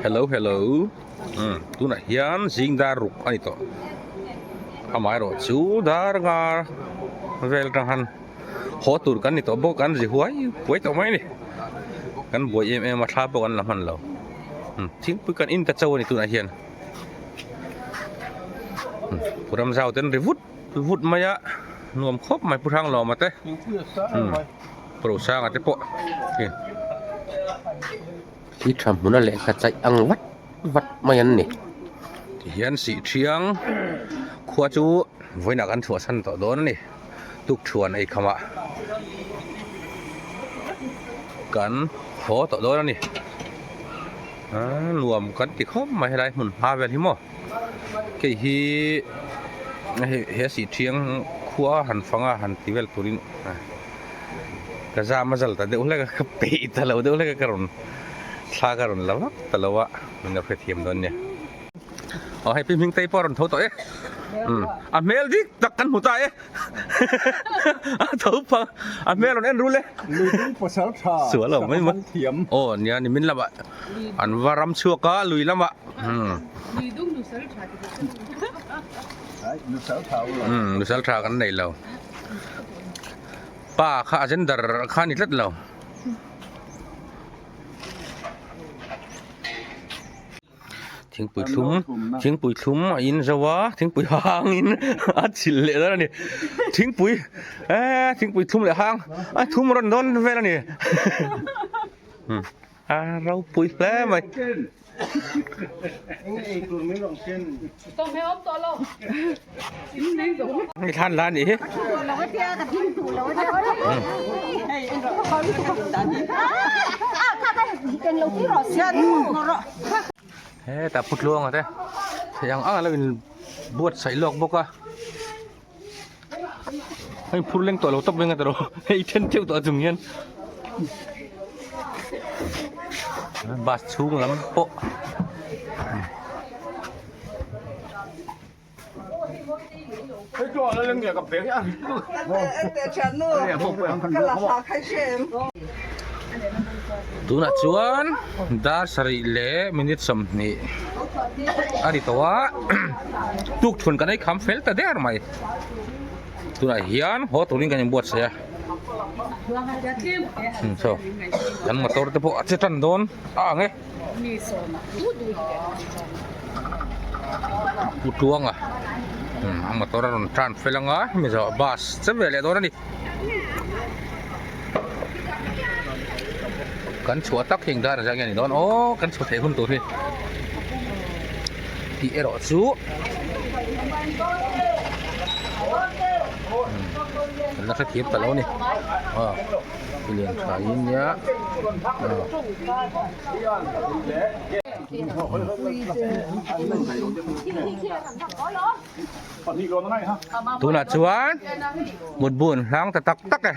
Hello hello tunah hian zing dar ruk a ni tawh amaherawh chu dar nga vel atang han haw tur kan ni tawh bawk an ri huai huai tawh mai a ni kan buai em em a thla pawh kan la hman lo thingpui kan in ta chauh a ni tunah hian ram zau te an ri vut vut mai a nuam khawp mai pu hrang lawma te pu rosanga te pawh Thi tha hmuna lehkha chaih ang vat vat mai an ni. Tihian sih thiang khua chu vawiinah kan chhuahsan tawh dawn a ni tukthuan ei khamah kan haw tawh dawn a ni nuam kan ti khawp mai helai hmun hma vel hi maw. Hei hi hei he sih thiang khua han fang a han ti vel turin ka zam a zal ta deuh hlek a ka peih ta lo deuh hlek a ka rawn thla ka rawn la vak ta lo a min lo hrethiam dawn nia. Aw hei pi hming tei pawh a rawn tho tawh e a hmel dik tak kan hmu ta e. A tho phang a hmel rawn en rul e. Lui pasal tha Sual lo mai mai. Thiam. Aw nia ni min lamah an va ram chhuak a lui lamah. Lui dung nusal tha ti Ai nusal tha u lo. Nusal tha kan nei lo. Pa kha a gender kha ni tlat lo. Thingpui thlum thingpui thlum a in zo a thingpui hang in a chilh leh dawn a ni thingpui eee thingpui thlum leh hang a thum rawn dawn vel a ni a ropui hle mai. Ni thlan la nih hi. Hetah pu tluanga te thei ang ang a lo in buatsaih lawk bawk a hei phur leng tawh lo tawp mai ang a tiraw hei then theuh tawh a chung hian bus chhung lam pawh. Tunah chuan dar sarih leh minute 20 a ni tawh a tukthun kan ei kham fel ta der mai tunah hian haw turin kan inbuatsaih a saw kan motor te pawh a che tan dawn a ang e. Pu Tluanga a motor a rawn tan fel anga hemi zawh bus che ve leh dawn a ni kan chhuah tak hi engdar zah nge ni dawn aw kan chhuah theih hun tur hi tih erawh chu kan la hrethiam ta lo a ni aw. Lian tha in nia tunah chuan mutbu an hlang ta tak tak e.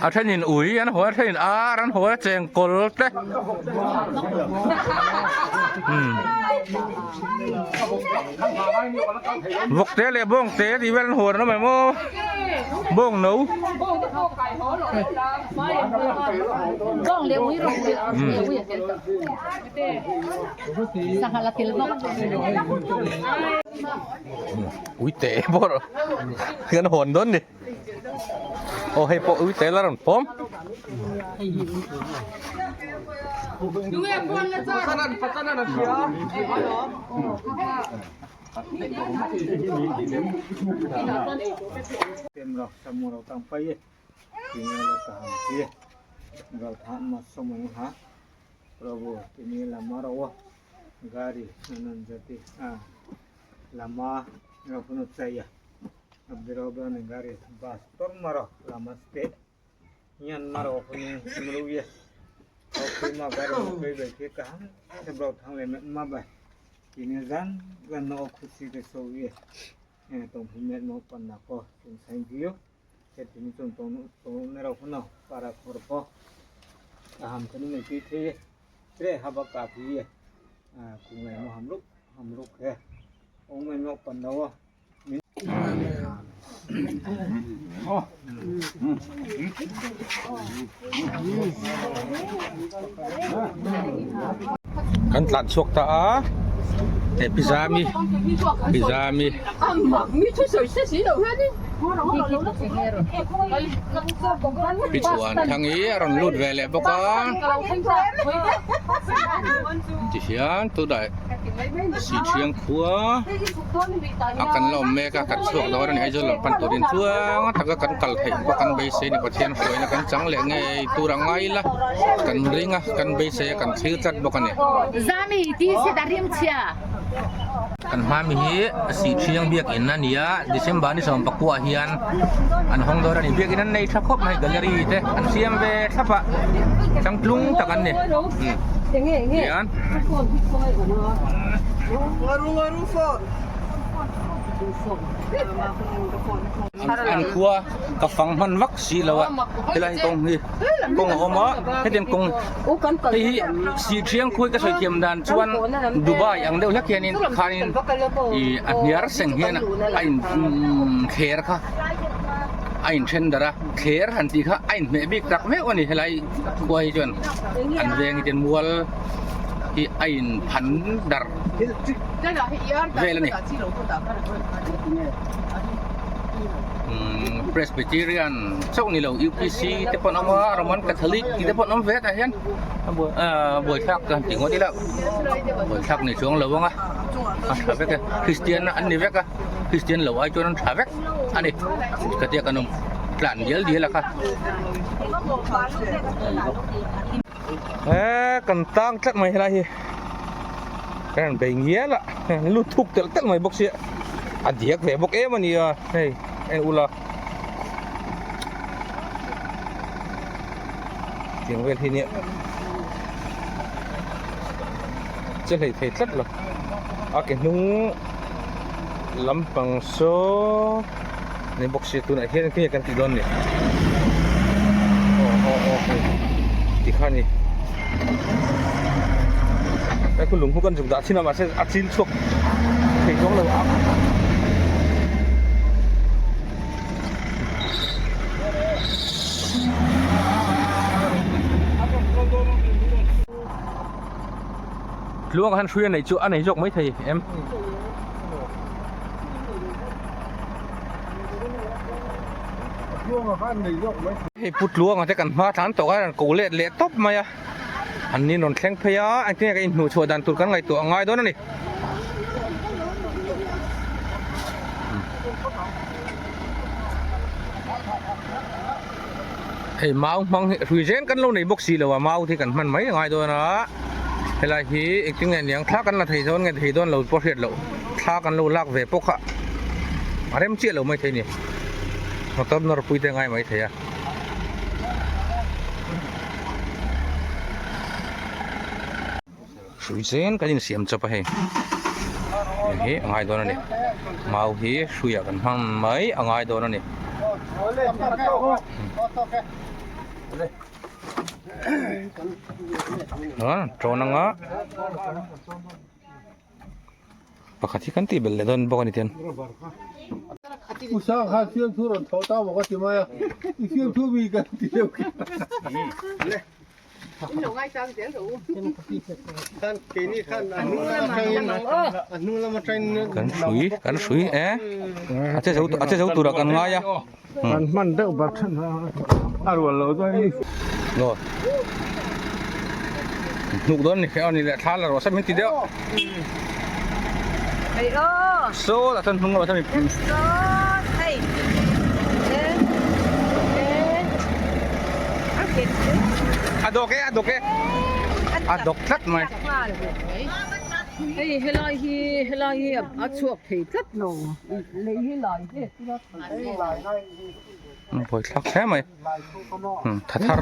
A thenin ui an hawi a thenin ar an hawi a chengkawl te vawk te leh bawng te tih vel an hawn a ni mai maw bawng no ui teh pawh an hawn dawn ni. Aw hei pawh ui tel a rawn pawm. Gari bus tormaro lama state Myanmar o mruye o ma gari kai bai ke kaham se bro thang le ma bai tini jan jan no khusi ke soye tong phime no panna ko chung thank you ke tini chung tong tong ne ro no para khor po kaham kani ne ki the tre haba ka phi a kungai mo hamruk hamruk he. Kan tlan chhuak ta a he pi Zami pi Zami pi chuan thang hi a rawn lut ve leh bawk a tihian tunah Sihṭhiang khua a kan la awm mek a kan chhuak dawn a ni Aizawl lam pan turin tluang taka kan kal theih pawh kan beisei a ni Pathian hruaina kan chang leh ngei tur a ngai la kan ring a kan beisei a kan thlir tlat bawk a ni. Kan hmami hi Sihṭhiang biakinn a ni a December ni 19 ah hian an hawng dawn a ni biakinn an nei tha khawp mai gallery te an siam ve thlap a changtlung tak an ni. Hian an khua ka fang hman vak si lo a helai kawng hi kawng a awm a hetiang kawng hei hi Sihṭhiang khawi ka sawi thiam dan chuan Dubai ang deuh hlek hianin khanin ih a hniar seng hian a in thler kha a inthen darh a thler han tih kha a inhmeh bik tak meuh a ni helai khua hi chuan. An veng hi ten mual hi a in phan dar vel a ni. Umm Presbyterian chauh ni lo UPC te pawh an awm a Roman Catholic tih te pawh an awm ve tah hian a buai ah buaithlak ka han ti ngawt ila buaithlak ni chuang lo ang a a tha vek e Christian an ni vek a Christian lo ai chuan an tha vek a ni ka tia kan awm tlan dial dial a kha. He kan tang tlat mai helai hi kan han bei ngial a lut thuk telh telh mai bawk sia a diak ve bawk em a nia hei en ula tiang vel hi nia che hlei thei tlat lo a ke hnung lampang saw. Ni bawk sia tunah hian engtin nge kan tih dawn ni aw aw aw hei ti kha ni he khu lung khu kan zuk dah chin a mahse a chil chhuak thei zawng lo a tluang han hrui a neih chu a nei zawk mai thei em. Hei pu Tluanga te kan hma thlan tawh a rawn ko let leh tawp mai a an ni rawn thleng phei a engtin nge ka inhmuh chhuah dan tur kan ngaihtuah a ngai dawn a ni. Hei mau hmang hi hrui zen kan lo nei bawk si lo a mau te hi kan hman mai a ngai dawn a helai hi engtin nge niang thla kan la thei dawn nge thei dawn lo pawh hriat loh thla kan lo lak ve pawh kha a rem chiah lo maithei ni motor nawr pui te a ngai maithei a. Hrui chen kan insiam chawp a hei hei hi a ngai dawn a ni mau hi hruiah kan hmang mai a ngai dawn a ni. Trawn anga pakhat hi kan tih belh leh dawn bawk a ni tian. Kan hrui kan hrui e a che zo a che zo turah kan ngai a kan hman deuh bak than a rual lo chuan i lo hnuk dawn ni khe ani leh thla la rawh sa min ti deuh saw lah chuan hnung lamah chuan A dawk e a dawk e a dawk tlat mai. Hei helai hi helai hi a chhuak thei tlat lo lei hi lai hle Buai thlak hle mai tha thar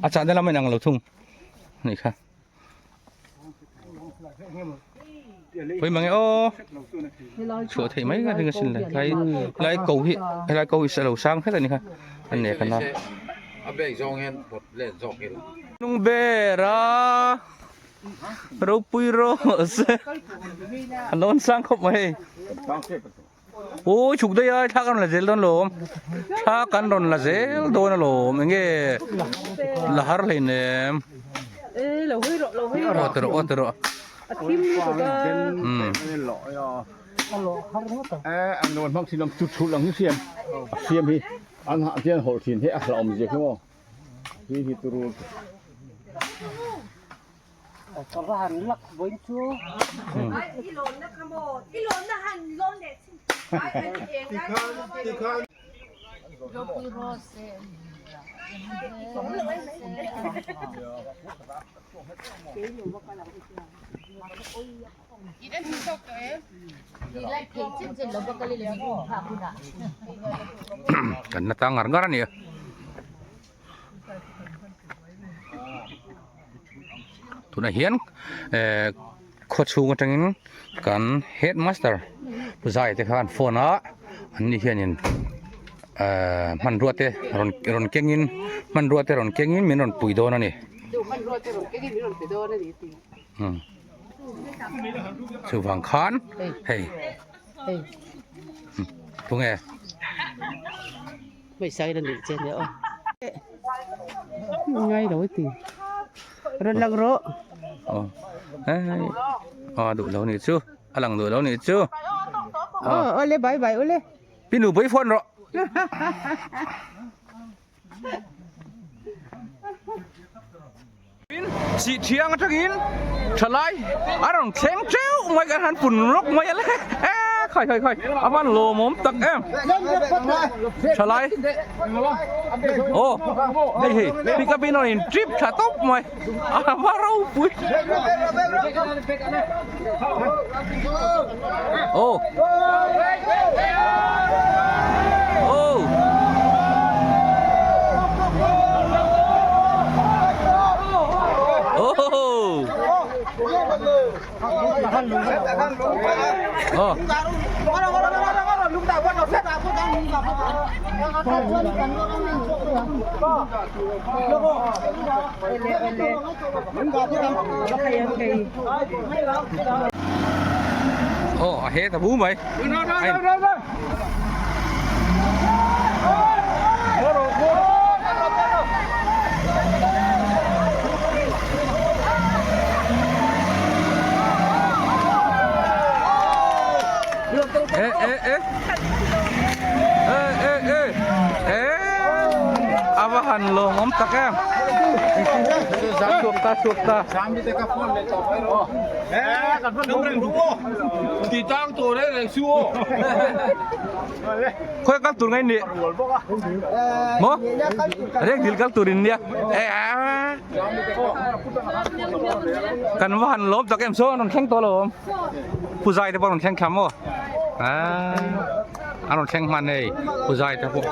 a chahna lam a inang lo thung a nih kha. Pui mange aw chhuah theih mai ka ring asin le tlai tlai ko hi helai ko hi a lo sang hret a ni kha a nek a na a bag zawng hian pawt let zawk ila hnung ber a. Ropui rawh se. A lawn sang khawp mai hei. Awi chhuk daih a thla kan rawn la zel dawn alawm. Thla kan rawn la zel dawn alawm enge la har hlein em. Aw ti rawh aw ti rawh. Umm. An hah hian hawlh thin hi a hlauhawm zia khi maw hi hi turu Ka va han lak vawiin chu. I lawnna kha maw? I lawnna han lawn leh chin Kan na ta ngar ngar a ni a. Tunah hian eh khaw chhung atangin kan headmaster Pu Zai te khan phone a an ni hianin eh hmanrua te rawn rawn kengin hmanrua te rawn kengin min rawn pui dawn a ni. Chuvang khan hei tunge Ngai lo ti rawn lang rawh aw hei aw duh lo nih chu a lang duh lo nih chu aw awle bye bye awle pi nu pui phone rawh. Sih thiang atangin thalai a rawn thleng teuh mai kan han pun rawk mai a le khai khai khai a van lawmawm tak em thalai aw hei hei pick up in a rawn in trip tha tawp mai a va ropui aw aw Aw a he ta bu mai. Ê ê ê. Ê ê ê. Ê. A va han lawmawm tak em. Chhuak ta chhuak ta. Khawi kal tur ngai ni maw reng dil kal tur in nia kan va han lawm tak em saw an rawn thleng tawh lo awm pu zai te pawh an rawn thleng thla maw an rawn thleng hman hei pu zai te pawh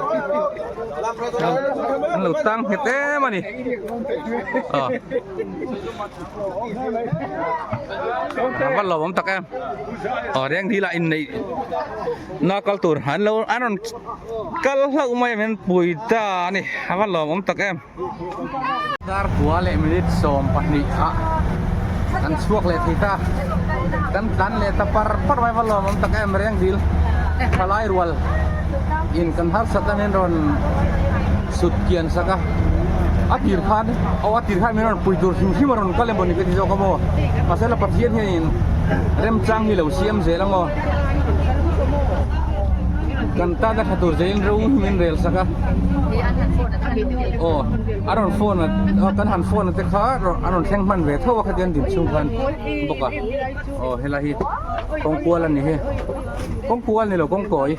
an lo tang nghet em a ni aw. A va lawmawm tak em aw reng dil ah inneih na kal tur an lo an rawn kal hlauh mai a min pui ta a ni a va lawmawm tak em. Dar kua leh minute 12 ah kan chhuak leh thei ta kan tlan leh ta par par mai a va lawmawm tak em reng dil thalai rual in kan harsat a min rawn sut kian sak a a tir khan aw a tir khan min rawn pui tur hrim hrim a rawn kal emaw ni ka ti zawk a maw mahse la Pathian hianin remchang hi lo siam zel a maw kan tan a tha tur zelin ro hi min rel sak a aw a rawn phone a kan han phone a te kha a rawn thleng hman ve tho a khatiang din chhung khan bawk a aw helai hi kawngkual a ni hi. Kawng kual ni lo kawng kawi.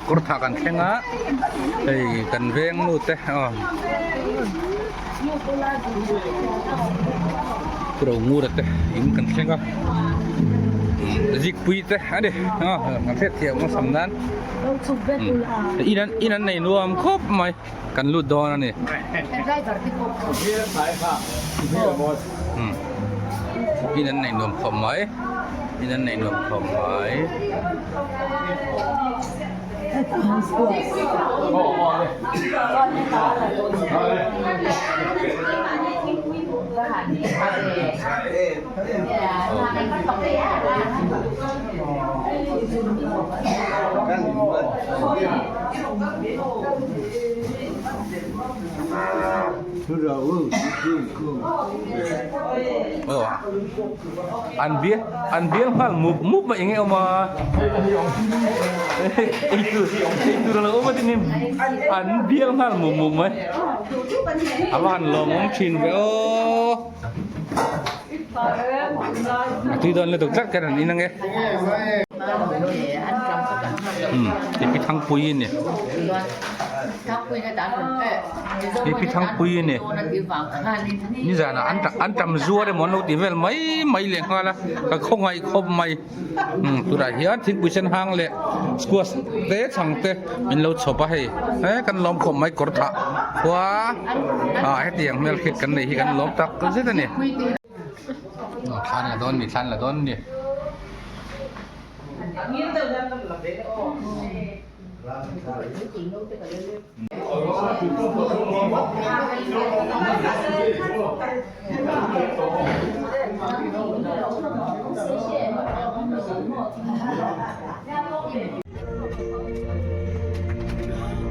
Kawr thah kan thleng a hei kan veng nu te aw ro ngur te in kan thleng a zikpui te a ni aw kan hriat thiam ang sam nan. In an in an nei nuam khawp mai kan lut dawn a ni. In an nei nuam khawp mai. In an nei nuam khawp mai. Aw an bial an bial nghal mup mup mai enge awm a eitur eitur a lo awm a tin in an bial nghal mup mup mai a va han lawmawm thin ve aw a tui dawn lutuk tlat kher an in ange umm tipi thangpui a ni. Kepi thangpui a ni nizanah an an tam zuar emaw an lo ti vel mai mai leh nghal a ka khawngaih khawp mai umm tunah hian thingpui sen hang leh squash te chhang te min lo chhawp a hei he kan lawm khawp mai kawr thah khua ah hetiang hmel hriat kan nei hi kan lawm tak zet a ni thlan la dawn ni thlan la dawn ni.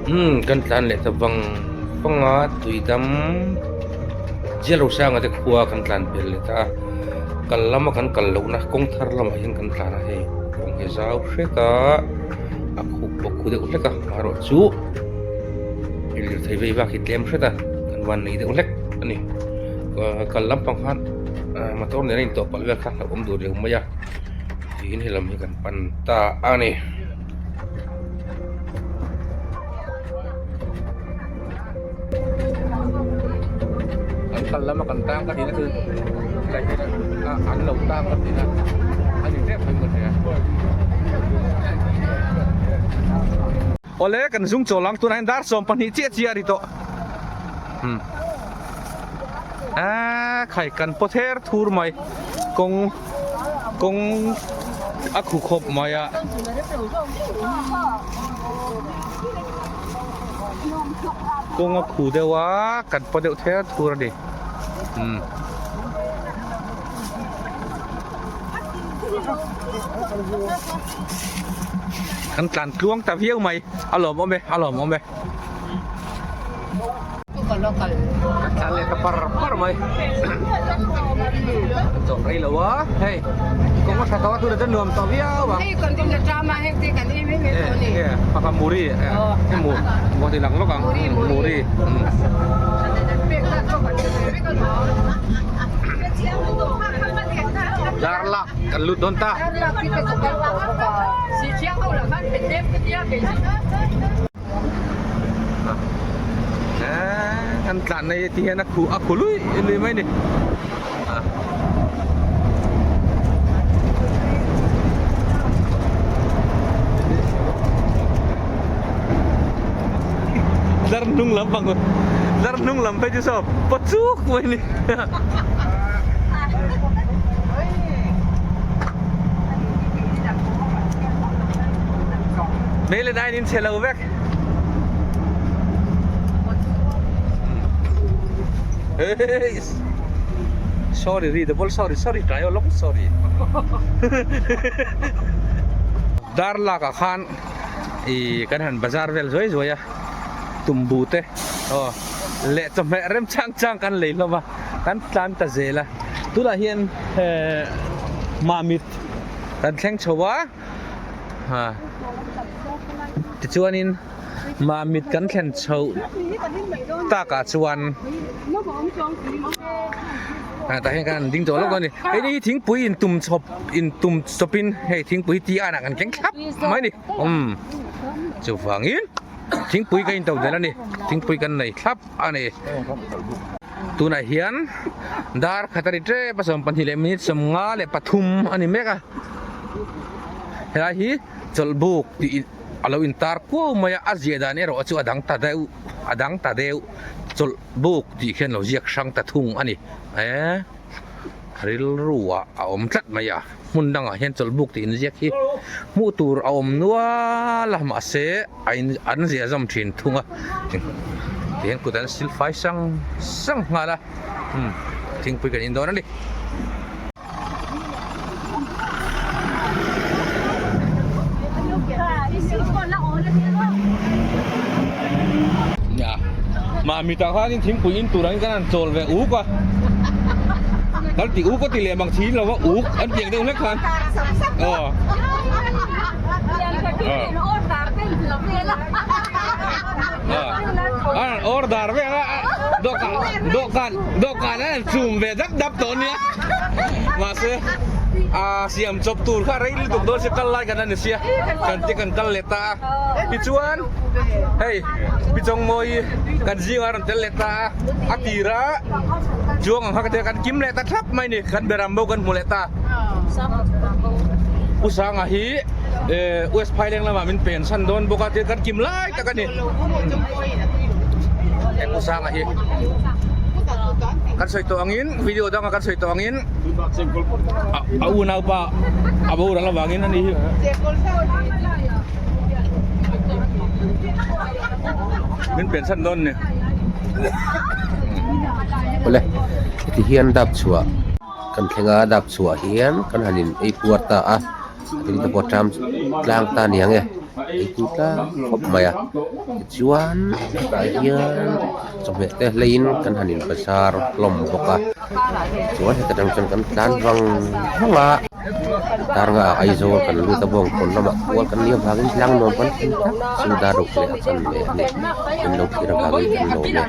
Umm kan tlan leh ta vang vang a tui dam zial ro sanga te khua kan tlan pel leh ta a kal lama kan kal lohna kawng thar lamah hian kan tlan a hei kawng hi zau hret a. A khup bawk khu deuh hlek a marawh chu lirthei vei vak hi tlem hret a kan van nei deuh hlek a ni kal lampang khan motor nen a intawh palh vel kha hlauhawm duh riau mai a tiin helam hi kan pan ta a ni. Kan kal lama kan tang ka tihna chu helai hian an lo tang ka tihna a ni tep mai ka hria. Awle kan zung chawl ang tunah hian dar 12 chiah chiah a ri tawh. Hmm. Ah khai kan paw ther thur mai kawng kawng a khu khawp mai a. Kawng a khu deuh a kan paw deuh ther thur a ni umm. Kan tlan tluang ta viau mai a lawmawm e a lawmawm e. Kan tlan leh ta par par mai kan chawm rei lo a hei kawng a tha tawh a tunah chuan nuam tawh viau ang e pakhat muri e mu maw ti lang lawk ang muri dar lak kan lut dawn ta. An tlan nei ti hian a khu a khu lui lui mai ni Dar hnung lam pang dar hnung lam phei chu saw paw chuk mai ni. Mei leh dai in chhe lo vek. Hey, sorry ri the ball sorry sorry try long sorry. Dar lak ah khan i kan han bazar vel zuai zuai a tumbu te aw leh chawhmeh rem chang chang kan lei hlawm a kan tlan ta zel a tunah hian eh mamit kan thleng chho a. Ha tichuanin mamit kan thlen chhoh takah chuan ah tah hian kan han ding tawh lawk a ni hei hi thingpui in tum chawp in tum chawpin hei thingpui hi tea ah kan keng thlap mai a ni umm chuvangin thingpui ka in to zel a ni thingpui kan nei thlap a ni tunah hian dar khat a ri tep a 12 leh minute 53 a ni mek a. Helai hi chawlhbuk tih a lo intar kuau mai a, a ziah dan erawh chu a dang ta deuh a dang ta deuh chawlhbuk tih khian lo ziak hrang ta thung a ni e. Rilru ah a awm tlat mai a, hmun dangah hian chawlhbuk tih inziak hi hmuh tur a awm nual a, mahse a in an ziah zawm thin thung a, tihian kut an sil fai sang sang nghal a, umm thingpui kan in dawn a ni. Mahmi tah khanin thingpui in tur angin kan han chawl ve uk a, kan ti uk a ti leh mang thin lo va uk an tih ang deuh hlek khan aw a an order vel a dawhkan dawhkan dawhkan an han chum ve dap dap tawh ania mahse a siam chawp tur kha rei lutuk dawn sia kal lai kan la ni sia kan ti kan kal leh ta a tichuan hei Pi Chawngmawi kan zingah a rawn tel leh ta a a tira chuang ang kha ka tia kan kim leh ta thlap mai ni kan beram bo kan hmu leh ta Pu Sanga hi West Phaileng lamah min pen chhan dawn bawk a tia kan kim lai tak a ni he Pu Sanga hi kan sawi tawh angin video danga kan sawi tawh angin a unaupa a boral avangin a ni hi. Min pen chhan dawn ni. Awle heti hian dap chhuah kan thleng a dap chhuah hian kan han in ei puar ta a a ding te pawh ṭam tlang ta aniang e ei tu tlang khawp mai a tichuan hetah hian chawhmeh te hleiin kan han in bazar hlawm bawk a chuan heta tang chuan kan tlan vang vang a. Darnga ah Aizawl kan lut a bawngkawn lamah kual kan nih avangin tlang nuam kan thleng tak chu dar ruk leh a chan leh a ni. Min lo thlir avangin kan lawm e.